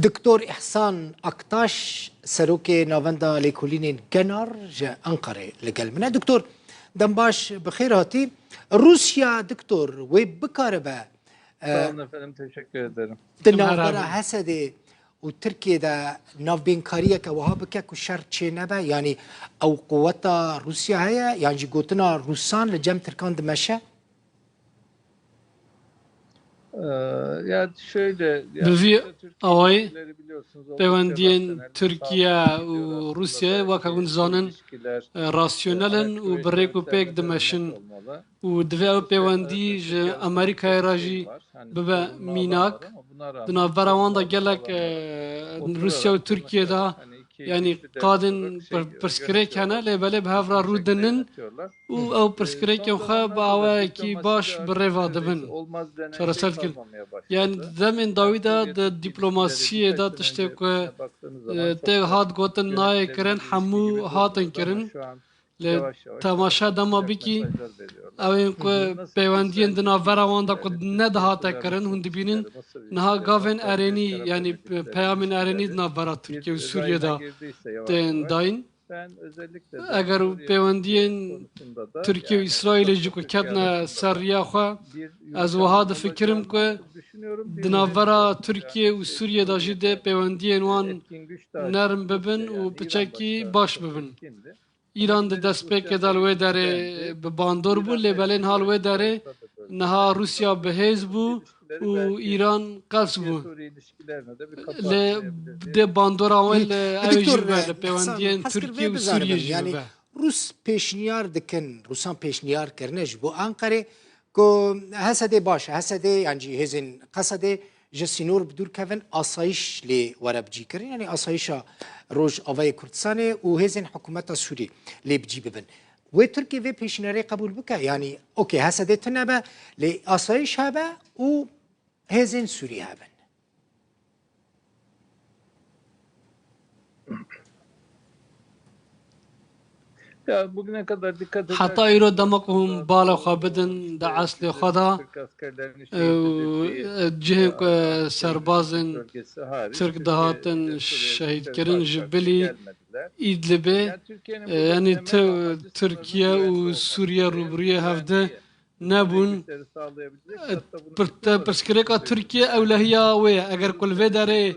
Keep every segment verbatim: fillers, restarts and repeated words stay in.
Doktor Îhsan Aktaş, serokê Navenda Lêkolînên Genar ji Enqerê li gel min e. Doktor, dem baş, bi xêr hatî. Rûsya, doktor, wê bikaribe, e, Sağ olun efendim, teşekkür ederim. di navbera Hesedê û Tirkiyê de navbênkariyeke wiha bike ku şer çênebe? Yanî ew quweta Rûsya heye, yan jî gotina Rûsan li cem Tirkan dimeşe? Ee, ya şöyle, ya Bi vî Türkiye awayî ilişkileri biliyorsunuz oldukça peywendiyên rasyonel bir Tirkiye sağlıkta û gidiyor. Rûsyayê, Aslında weke hûn buradaki dizanin, ilişkiler, e, rasyonel in e, û bi rêk û pêk küreselleşmenin dimeşin. Olmalı. Û divê ew peywendî ji Amerîkayê re jî bibe mînak. Di navbera wan de gelek, e, Rûsya û Tirkiye de, yanî qadên pir-, pirsgirêk hene, lê belê bi hev re rûdinin û ew pirsgirêkên xwe bi awayekî baş bi rê ve dibin çareser dikin. Yanî di demên dawî de di dîplomasiyê de tiştê ku, e, tê hat gotin nayê kirin, hemû hatin kirin. Lê temaşe dema bikî, ew ên ku peywendiyên di navbera wan de ku nedihate kirin, hûn dibînin niha gavên erênî, yanî peyamên erênî di navbera Tirkiye û Sûriyê de tên dayîn. Eger peywendiyên Tirkiye û Îsraîlê jî ku ketine ser riya xwe, ez wiha difikirim ku di navbera Tirkiye û Sûriyê de jî dê peywendiyên wan nerm bibin û piçekî baş bibin. Îran di destpêkê de li wê derê bi bandor bû, lê belê niha li wê derê niha Rûsya bihêz bû û Îran qels bû. Lê dê bandora wê li ew jî bibe, li peywendiyên Tirkiye û Sûriyê jî bibe. Rûs pêşniyar dikin, Rûsan pêşniyar kirine ji bo Enqerê ku Hesedê baş e, Hesedê yan jî hêzên Qesedê ji sînor bi dûr kevin, asayîş lê were bicîkirin, yanî asayîşa Rojavayê Kurdistanê û hêzên hikûmeta Sûrî lê bicî bibin. Wê Tirkiye vê pêşniyarê qebûl bike? Yanî, okey, Hesedê tune be, lê asayîş hebe û hêzên Sûrî hebin. Heta îro dema ku hûn bala xwe bidin di eslê xwe de, e, cihên ku serbazên Tirk dihatin şehîdkirin ji bilî Îdlibê, e, yanî Tirkiye û Sûriye rûbirûyê hev di nebûn. Pirsgirêka Tirkiye ewlehiya wê ye. Eger ku li vê derê,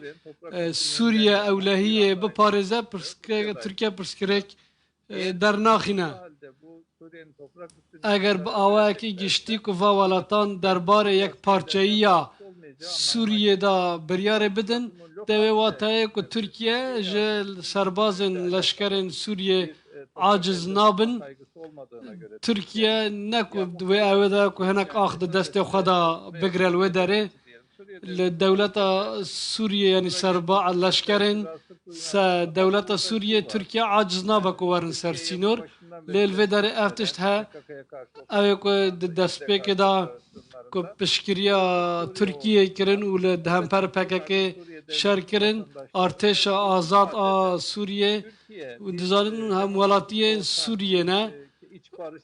e, Sûriye ewlehiyê biparêze, pirsgirêka Tirkiye pirsgirêk, e, dernaxîne. Eger bi awayekî giştî ku va welatan derbarê yekparçeyiya Sûriyê de biryarê bidin, tê wê wateyê ku Tirkiye ji serbazên leşkerên Sûriyê aciz nabin. Tirkiye ne ku wê ew ê de ku hinek ax di destê xwe de bigire li wê derê. Li dewleta Sûriyê, yanî serba leşkerên se dewleta Sûriyê, Tirkiye aciz nabe ku werin ser sînor. Lê li vê derê ev tişt he, ew ê ku di destpêkê de ku piştgiriya Tirkiyê kirin û li di hemper P K K şer kirin, artêşa azad a Sûriyê û dizanin hemwelatiyên Sûriyê ne.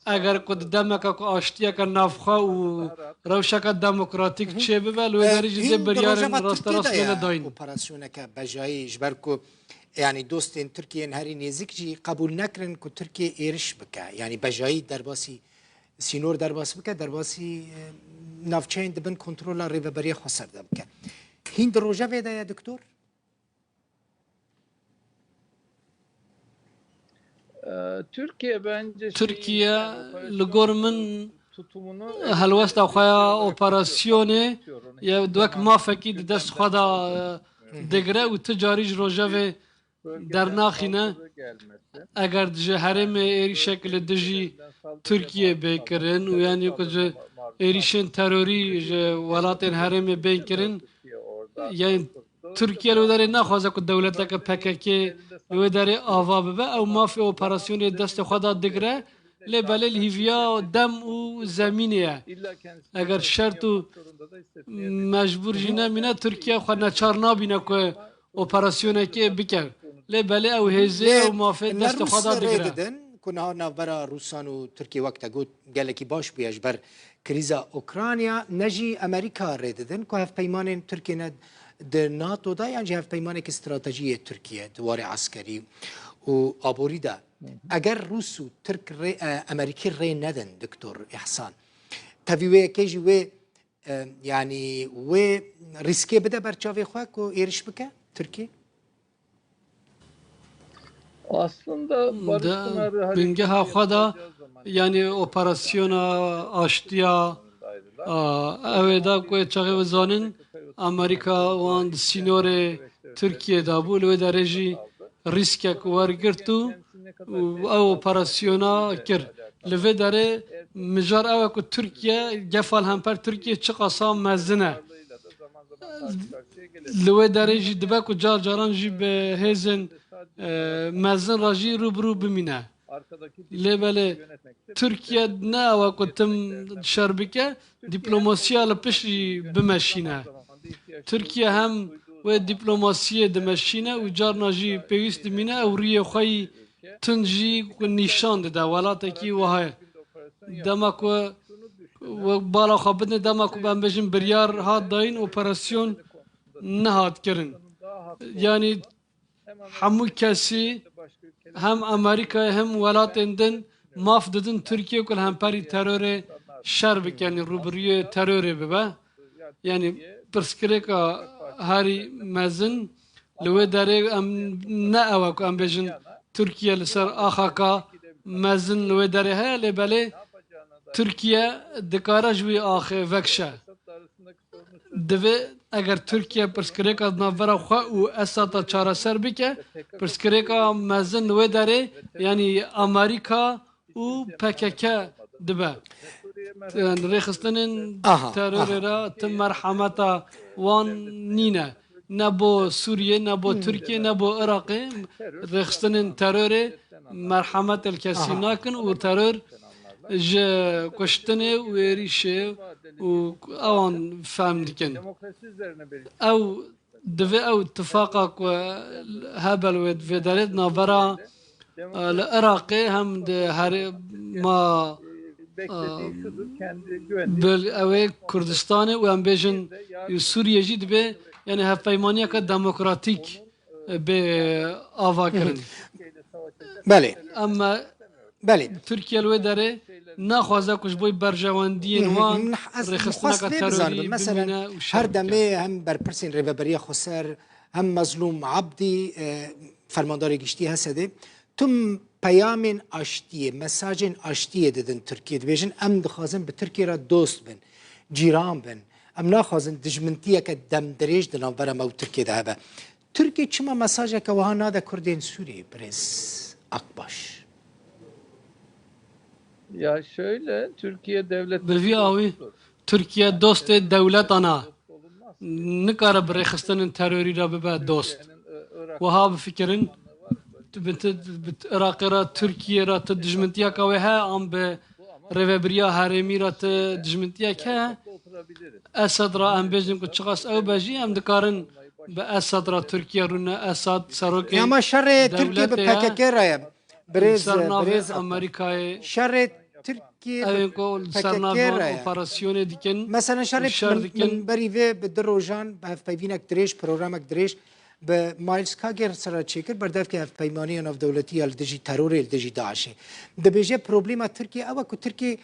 Eger ku di demeke ku aştiyeke navxwe û rewşeke demokratîk çêbibe, li wê derê jî dê biryarên rasterast bêne dayîn. Operasyoneke bejayî, ji ber ku, yanî, dostên Tirkiyê yên herî nêzik jî qebûl nekirin ku Tirkiye êriş bike, yanî bejayî derbasî sînor derbas bike, derbasî, e, navçeyên di bin kontrola Rêveberiya Xweser de bike. Hîn di rojevê de ye, doktor? Tirkiye li gor min helwesta xwe ya operasyonê ye, wek mafekî di dest xwe de, e, digire û ti carî ji rojevê dernaxîne. Eger ji herêmê êrîşek li dijî Tirkiyê bê kirin û yanî ku ji êrîşên terorî ji welatên herêmê bên kirin, yanî Tirkiye li wê derê naxwaze ku dewleteke P K K li wê derê ava bibe, ew mafê operasyonê destê xwe de digire, lê belê li hîviya dem û zemînê ye. Eger şert û mecbûr jî nemîne, Tirkiye xwe neçar nabîne ku operasyonekê bike. Lê belê ew hêzê, ew mafê destê xwe de digire. Didin ku niha navbera Rûsan û Tirkiye, wek te got, gelekî baş bûye ji ber krîza Ukrayna, ne jî Amerîka rê didin ku hevpeymanên Tirkiye ne, di NATO de yan jî hevpeymanekî stratejî yê Tirkiye di warê eskerî û aborî de, eger Rûs û Tirk rê, e, Emerîkî rê nedin, Doktor Îhsan, tevî wê yekê jî wê, e, yanî wê rîskê bide ber çavê xwe ku êriş bike Tirkiye? Aslında Di bingeha xwe de, yanî operasyona aştiya, a, ew ê da ku çaxê we zanin, Amerîka wan di sînorê Tirkiye de bû, li wê derê jî rîskek wergirt û, û ew operasyona kir. Li vê derê mijar ew e ku Tirkiye, gefa li hemper Tirkiye çiqasa mezin e. Li wê derê jî dibe ku car caran jî bi hêzên, e, mezin re jî rû bi rû bimîne. Lê belê Tirkiye ne ew e ku tim şer bike, dîplomasiya li pişt jî bimeşîne. Tirkiye hem wê dîplomasiyê dimeşîne û carna jî pêwîst dimîne ew rûyê xwe yî tund jî nîşan dide. Welatekî wiha ye. Dema ku we bala xwe bidin, dema ku em bêjin biryar hat dayîn, operasyon nehat kirin. Yanî hemû kesî, hem Amerîkayê hem welatên din maf didin Tirkiye ku li hemperî terorê şer bike, yanî rûbirûyê terorê bibe. Yanî pirsgirêka herî mezin li wê derê em ne ew e ku em bêjin Tirkiye li ser axaka mezin li wê derê heye, lê belê Tirkiye dikare ji wî axê vekişe. Divê eger Tirkiye pirsgirêka di navbera xwe û Esad de çareser bike, pirsgirêka mezin li wê derê, yanî Amerîka û P K K dibe. Rêxistinên Aha, terorê aha. re tim merhemeta wan nîne. Ne bo Sûriyê, ne bo Tirkiye, ne bo Iraqê. Rêxistinên terorê merhemet el kesî Aha. nakin û teror ji kuştinê û êrîşê û ewan fehm dikin. Ew divê ew tifaqa ku hebe li wê, vê derê di navbera, e, li Iraqê hem di herêma, e, bil-, ew ê Kurdistanê û em bêjin û Sûriyê jî divê, yanî hevpeymaniyeke demokratîk bê ava kirin. Belê. Em, Belê. Tirkiye li wê derê naxwaze ku ji bo berjewendiyên Hı hı. wan Min ez rêxistineka xwest vê terorî bizanim. Mesela, bimîne û şer her bike. demê hem berpirsên Rêveberiya Xweser, hem Mezlûm Abdî, e, fermandarê giştî H S D'ê, tim peyamên aştiyê, mesajên aştiyê didin Tirkiye. Dibêjin, em dixwazin bi Tirkiye re dost bin, cîran bin. Em naxwazin dijmintiyeke demdirêj di navbera me û Tirkiye de hebe. Tirkiye çima mesajeke wiha nade Kurdên Sûriyê, birêz Akbaş? Ya şöyle, Türkiye devlet Bi vî awî, Tirkiye dostê dewletan e. Nikare bi rêxistinên terorî re bibe dost. Wiha bifikirin, tu bi, tu bi Iraqê re, Tirkiye re tu dijmintiyeke wê heye, an bi rêvebiriya herêmî re tu dijmintiyek heye. Esed re em bêjin ku çiqas ew be jî, em dikarin bi Esed re Tirkiye rûne. Esed serokê Ya ama şerê Tirkiye bi dewletê ye. P K K re ye. Birêz, Li ser navê birêz Amerîkayê. Şerê Tirkiye Ew ên ku li ser P K K navê wan re ye. operasyonê dikin Mesela û şerê şer min, dikin. min berî vê bi du rojan bi hevpeyvînek dirêj, programek dirêj bi Miles Kager re çêkir, berdevkê hevpeymaniya navdewletî ya li dijî terorê, li dijî DAIŞê. Dibêje problema Tirkiye ew e ku Tirkiye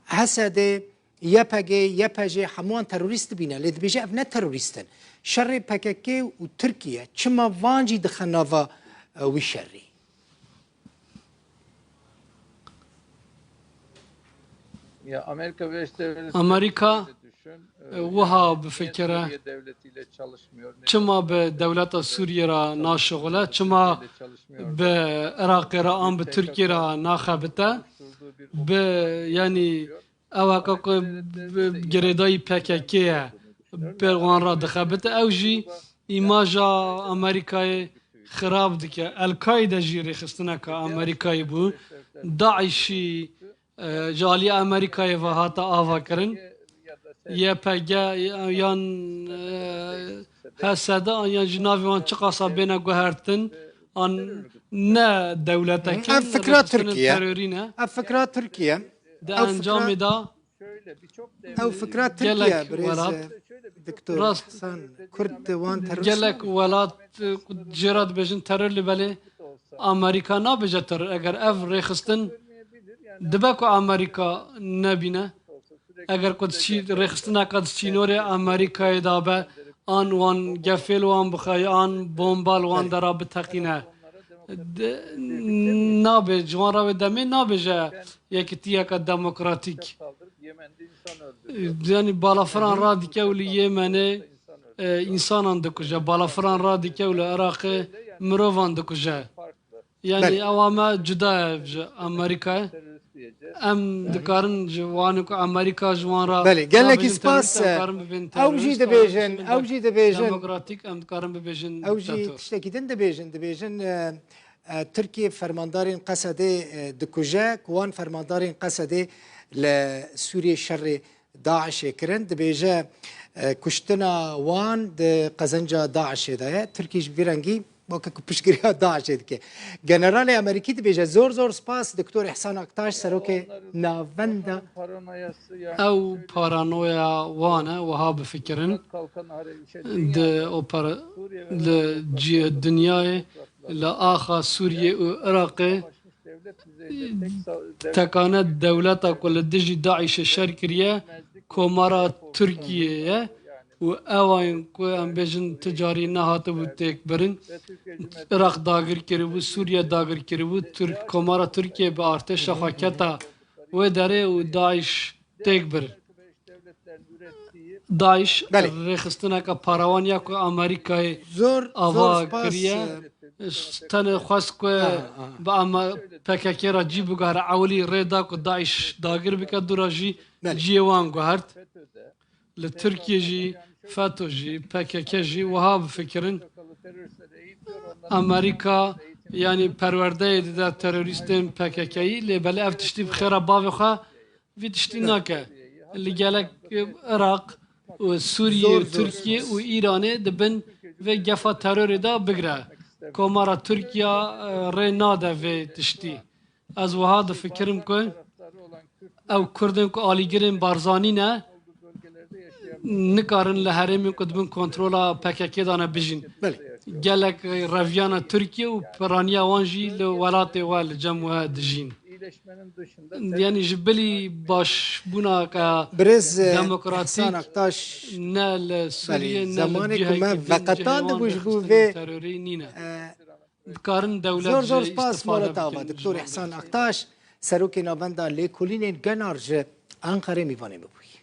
H S D, Y P G, Y P J hemûyan terorîst dibîne, lê dibêje ev ne terorîst in. Şerê P K K û Tirkiye çima van jî dixe nava, e, wî şerî? Ya Amerika Birleşik Devletleri Amerîka, düşün, e, e, wiha yani niye bifikire, Suriye devletiyle çalışmıyor, ne Çima bi dewleta Sûriyê re naşixule, çima bi Iraqê re an bi Tirkiyê re naxebite, bi, yanî, ew heke ku bi girêdayî P K K ye, bi wan re dixebite. Ew jî îmaja Amerîkayê xirab dike. El-Kaîde jî rêxistineka Amerîkayê bû. DAIŞî, e, ji alî Amerîkayê ve hate avakirin. Y P G yan, e, H S D, yan jî navê wan çiqasa bêne guhertin, an ne dewletek in, Ev fikra rêxistinên Tirkiye. terorî ne. Ev fikra Tirkiye. Di Ev fikra, encamê de ev fikra Tirkiye, gelek birêz, welat e, Doktor Rast. Hasan, Kurd wan terorist gelek nabin. Welat, e, ku jê re dibêjin teror, lê belê Amerîka nabêje teror. Eger ev rêxistin dibe ku Amerîka nebîne, eger ku di çî-, rêxistineka di sînorê Amerîkayê de be, an wan gefê li wan bixaye, an bomba li wan Belê. dera biteqîne. De, nabe, ji wan re wê demê nabêje yekitiyeke demokratîk. Yani balafiran radike û li Yemenê, e, insanan dikuje. Balafiran radike û li Iraqê mirovan dikuje. Yani Belê. ewa me cuda ye ji Amerîkayê. Em dikarin ji wan ku Amerîka ji wan re Belê, gelekî nabêjin spas, terorîst, em karin bibên ew jî terorîst, dibêjin, em ew jî dibêjin. Demokratîk, em dikarin bibêjin Ew jî diktator. Tiştekî din dibêjin. Dibêjin, e, e, Tirkiye fermandarên Qesedê, e, dikuje, ku wan fermandarên Qesedê li Sûriyê şerê DAIŞê kirin. Dibêje, e, kuştina wan di qezenca DAIŞê de ye. Tirkiye ji vî rengî weke ku piştgiriya DAIŞê dike. Generalê Amerîkî dibêje, zor zor spas, Doktor Îhsan Aktaş, serokê navenda. Ew paranoya wan e, wiha bifikirin. Di opera-, li cî-, dinyayê, li axa Sûriyê û Iraqê, tekane dewleta ku li dijî DAIŞê şer kiriye, komara Tirkiyê ye û ew in ku em bêjin ti carî nehatibû têkbirin. Iraq dagir kiribû, Sûriye dagir kiribû, Tirk-, komara Tirkiyê bi artêşa xwe keta wê derê û DAIŞ têk bir. DAIŞ Belê. rêxistineke parewan ya ku Amerîkayê Zor, ava zor spas, kiriye. e, Tenê xwest ku Aha, aha. bi ama P K K re cî biguhere, ewilî rê da ku DAIŞ dagir bike, dûra jî Belê. ciyê wan guhert. Li Tirkiye jî, feto jî, P K K jî wiha bifikirin. Amerîka, yanî perwerdeyê dide terorîstên P K K'yî, lê belê ev tiştî bi xêra bavê xwe vî tiştî nake. Li gelek Iraq û Sûriye Zor, û zor Tirkiye spas. û Îranê di bin vê gefa terorê de bigire. Komara Tirkiye, e, rê nade vê tiştî. Ez wiha difikirim ku ew Kurdên ku alîgirên Barzanî ne, nikarin li herêmên ku di bin kontrola P K K de ne bijîn. Belê. Gelek reviyana Tirkiye û piraniya wan jî li welatê we, li cem we dijîn. Yani ji bilî başbûna ka Birêz, e, demokratîk Ehsan Aktaş, ne li Sûriye, belê, ne li zamanê ku cihekî me din, veqetan cihê wan dibû ji bo rêxistinên vê, terorî nîne. e, Dikarin dewlet Zor, zor jî spas, îstifade Mola Tava, bikin ji Doktor wan Îhsan destê. Aktaş, serokê navenda lêkolînên Genar ji Anqerê mîvanê min bûyî.